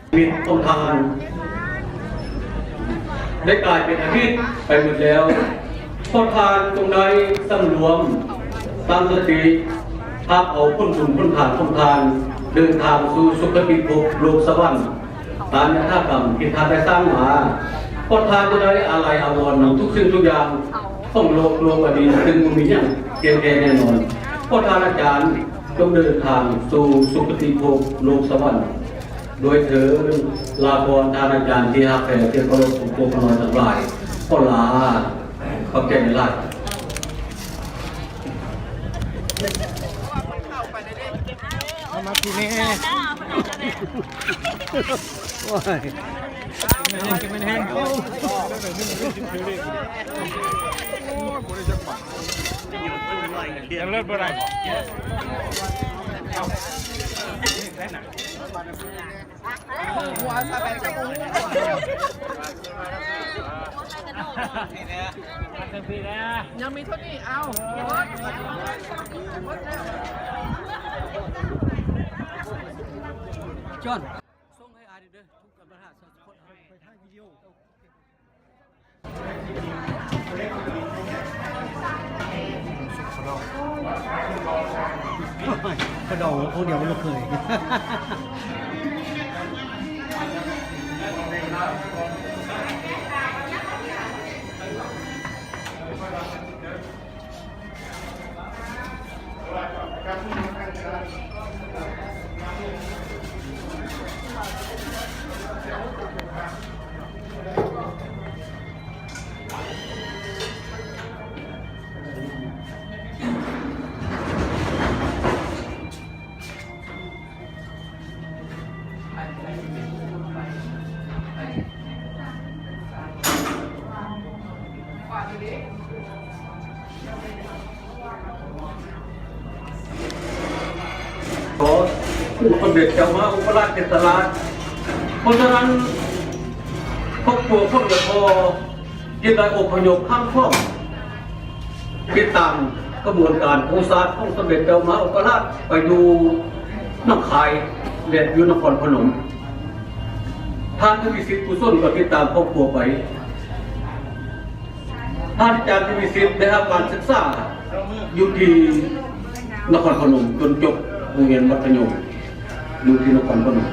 ຊີວິດຂອງທ່ານໄດ້ກາຍເປັນອະດີດໄປໝົດແລ້ວ. ຂໍທ່ານຈົ່ງໄດ້ສຳລວມ, ຕັ້ງສະຕິ, ຮັບເອົາຜົນບຸນຜົນທານຂອງທ່ານ ເດີນທາງສູ່ສຸຄະຕິພົບໂລກສະຫວັນ. ຕາມຍະຖາກຳທີ່ທ່ານໄດ້ສ້າງມາ, ຂໍທ່ານຈະໄດ້ອາໄລອາວອນນຳທຸກສິ່ງທຸກຢ່າງຂອງໂລກ ໂລກອະດີດ ຊຶ່ງບໍ່ມີຫຍັງທ່ຽງແທ້ແນ່ນອນ. ຂໍທ່ານອາຈານຈົ່ງເດີນທາງສູ່ສຸຄະຕິພົບໂລກສະຫວັນດ້ວຍເທີ້ນ. ລາກ່ອນທ່ານອາຈານທີ່ຮັກແພງທີ່ເຄົາລົບຂອງພວກຂ້ານ້ອຍທັງຫຼາຍ. ຂໍລາ. ຂອບໃຈຫຼາຍ. ເອົາມາພີ້ແນ່. ໂອ້ຍ ກິນມັນແຮງ ກິນມັນແຮງ. ໂອ້ຍ ບໍ່ໄດ້ຈັກບາດ. ຍັງເລີດບໍ່ໄດ້. ເອົາ ຫົວຊະແບບຈະບໍ່ຮູ້. ຍັງມີເທົ່ານີ້. ເອົາ ຈອນ ສົ່ງໃຫ້ອ້າຍເດີ ທຸກກຳລັງຫາສອງຄົນ ໄປຖ່າຍວິດີໂອ. ປາດອງຄົນດຽວກັບລູກເຂີຍ. ຂໍອົງສົມເດັດເຈົ້າມະຫາອຸປະລາຊເອກະລາດ. ເພາະສະນັ້ນ ຄອບຄົວຂອງຫຼວງພໍ່ ຈຶ່ງໄດ້ອົບພະຍົບຂ້າມຂອງ ຕິດຕາມຂະບວນການຂອງຊາດຂອງສົມເດັດເຈົ້າມະຫາອຸປະລາຊໄປຢູ່ໜອງຄາຍ ແລະ ຢູ່ນະຄອນພະນົມ. ທ່ານທະວີສິດ ກຸສົນ ກໍຕິດຕາມຄອບຄົວໄປ. ທ່ານອາຈານ ທະວີສິດ ໄດ້ຮັບການສຶກສາຢູ່ທີ່ນະຄອນພະນົມ ຈົນຈົບໂຮງຮຽນມັດທະຍົມ ຢູ່ທີ່ນະຄອນພະນົມ.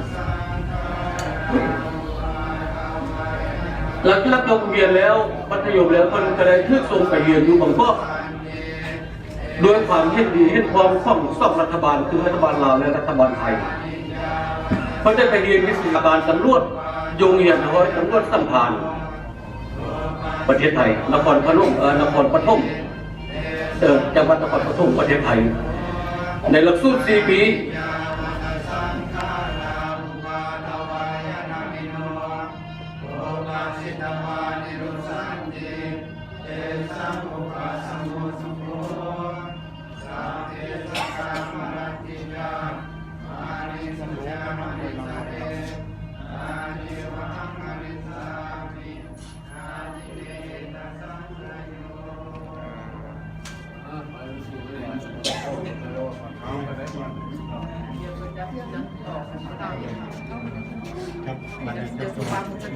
ຫຼັງຈາກຈົບໂຮງຮຽນແລ້ວ ມັດທະຍົມແລ້ວ ເພິ່ນກໍໄດ້ຖືກສົ່ງໄປຮຽນຢູ່ບາງກອກ ດ້ວຍຄວາມເຫັນດີເຫັນຊອບຂອງສອງລັດຖະບານ ຄືລັດຖະບານລາວ ແລະ ລັດຖະບານໄທ. ເພິ່ນໄດ້ໄປຮຽນວິຊາການຕຳຫຼວດ ຢູ່ໂຮງຮຽນຮ້ອຍຕຳຫຼວດສຳພານ ປະເທດໄທ ນະຄອນພະນົມ ເອີ ນະຄອນປະຖົມ ເອີ ຈັງຫວັດນະຄອນປະຖົມ ປະເທດໄທ ໃນຫຼັກສູດສີ່ປີ.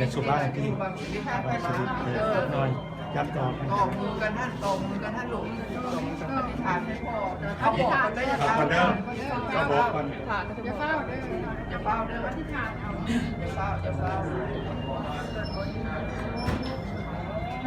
Yes, ເອີ ໜ້ອຍ ຈັບຕໍ່ ຕໍ່ມືກັນຫັ້ນ ຕໍ່ມືກັນຫັ້ນລູກ ອະທິຖານໃຫ້ພໍ່ ເຂົາບອກກັນໄດ້ ເຂົາບອກກັນ ຢ່າຟ້າວເດີ ຢ່າຟ້າວເດີ ອະທິຖານເອົາ ຢ່າຟ້າວ ຢ່າຟ້າວ.